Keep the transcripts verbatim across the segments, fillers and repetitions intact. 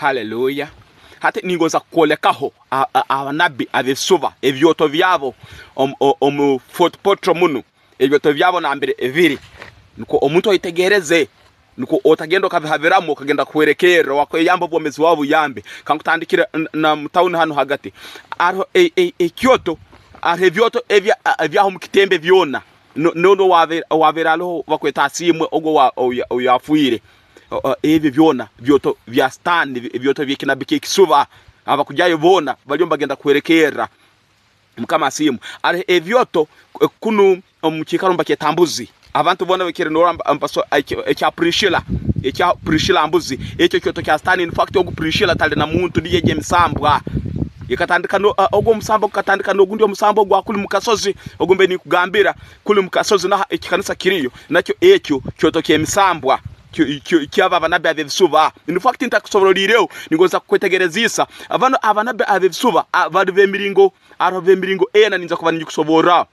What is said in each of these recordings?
Haleluya. Hati ningonza kukwolekaho a- a- abanabbi ab'ebisuba, ebyoto byabo omu- o- omu Fort Portal munu, ebyoto byabo nambere ebiri. Nukwo omuntu oyetegereze, nukwo otagenda okabihabiramu, okagenda kuhwerekerra, wakweyamba obwomeezi bwawe buyambe. Kankutandikire n- na mu town hanu hagati. Aroho e- e- ekyoto, aroho ebyoto ebya- a- ebyaho omu kitembe byona. No- n'onu owabaire owabaire aroho bakweta Asiimwe, ogu owa- oya- oyafiire. O- o- ebyo byona byoto bya Sitaani, bi- byoto by'ekinabbi ky'ekisuba. Abakugyayo boona baliyo nibagenda kuhwerekerra. Mukama Asiimwe. Aroho ebyoto, eh, kunu omu kiikaro nibakyeta Mbuzi. Abantu boona baikere noorora mba- mbaso- ekyo- ekya Priscilla, ekya Priscilla Mbuzi. Ekyo kyoto kya Sitaani. In fact, ogu Priscilla tali na muntu, niyo egyo emisambwa. Ekatandika no- ah, ogu omusambwa gukatandika n'ogundi omusambwa ogwa kuli mu kasozi, ogu mbe ninkugambira, kuli mu kasozi naha ekikanisa kiriyo, nakyo ekyo kyoto ky'emisambwa. Kyo- kyo- kyaba abanabbi ab'ebisuba. In fact, ntakusoboroliireho, ningonza kukwetegereziisa. Banu abanabbi ab'ebisuba, ah, bali b'emiringo, aroho b'emiringo ena, ninza kuba ninkikusoborraho.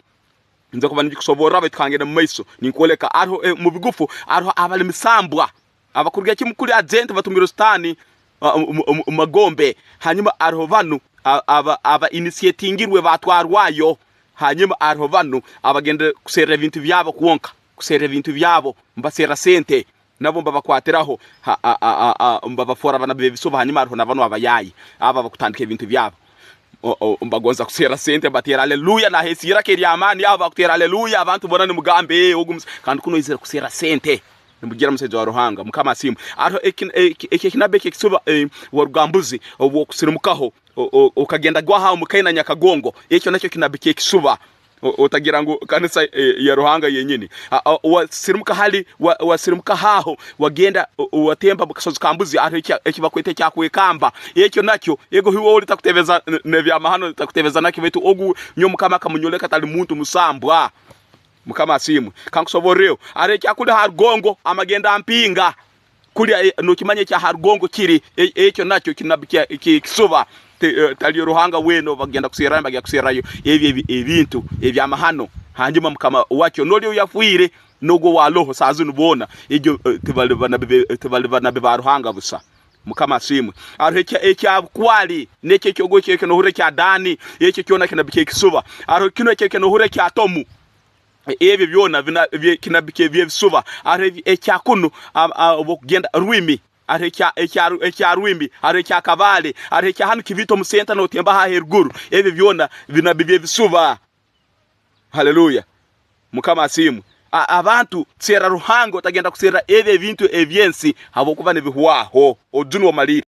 Ninza kuba ninkikusoborraho, baitu kangende mu maiso, ninkwoleka. Aroho, eh, mu bigufu, aroho abali misambwa. Abakuruga kimu kuli agent batumirwe Sitaani, ah, omu- omu- omu magombe. Hanyuma aroho banu, a- aba- aba initiatingirwe, batwarwayo. Hanyuma aroho banu abagendere kuserra ebintu byabo kwonka, kuserra ebintu byabo, mbaserra sente, nabo mbabakwatiraho, ha- a- a- a- a- mbabafoora abaana b'ebisuba. Hanyuma aroho na banu abayaaye, abo abakutandika ebintu byabo. O- o- mbagonza kuserra sente, mbateera haleluya, naho esiiraka ery'amaani, abo bakuteera haleluya, abantu boona nimugamba, "Eh, ogu mus-," kandi kunu oizire kuserra sente. Nimugira musaija wa Ruhanga, Mukama asiimwe. Aroho eki- eki- eki ekinabbi eki ekisuba, eh, wa Rugambuzi, obu okusirimukaho, o- o- okagenda gwaha omu Kaina Nyakagongo, ekyo nakyo kinabbi ky'ekisuba. O- otagira ngu kanisa, eh, ya Ruhanga yenyini. A- a- wasirimuka hali, wa- wasirimuka haho, wagenda, o- o- watemba mu kasozi ka Mbuzi, aroho ekya- eki bakweta ekya Kwekamba. Ekyo nakyo, ego, hiwe oli takutebeza n- n'ebyamahano, takutebeza nakyo, baitu ogu nyowe Mukama akamunyoleka tali muntu musambwa. Mukama asiimwe. Kankusoborreho. Aroho ekya kuli ha Rugongo, amagenda ampinga. Kulya, eh, nokimanya ekya ha Rugongo kiri, e- ekyo nakyo kinabbi kya- ki- kisuba. Te- eh, taliyo Ruhanga weena, bagenda kuserrayo, bagenda kuserrayo ebyo ebi- ebintu eby'amahano. Hanyuma Mukama wakyo, n'oli oyafiire, n'ogwo ow'aroho, saaha zinu boona, egyo, eh, tibali banabbi be- tibali banabbi ba Ruhanga busa. Mukama asiimwe. Aroho ekya- ekya Bukwali, n'ekyo ekyogo ekyo, ekyo noohurra ekya Daani, ekyo kyona kinabbi ky'ekisuba. Aroho kinu ekyo, ekyo noohurra ekya Tomu. Ebyo byona bina- bye- kinabbi kye- by'ebisuba. Aroho ebi- ekya kunu, a- a- obwokugenda Rwimi. Aroho ekya- ekya Ru- ekya Rwimi. Aroho ekya Kabale. Aroho ekya hanu Kibito omu center, notemba ha heruguru. Ebyo byona binabbi by'ebisuba. Haleluya. Mukama asiimwe. A- abantu, serra Ruhanga, otagenda kuserra ebyo ebintu eby'ensi, habwokuba nibihwaho. Oju nuwe omaliire.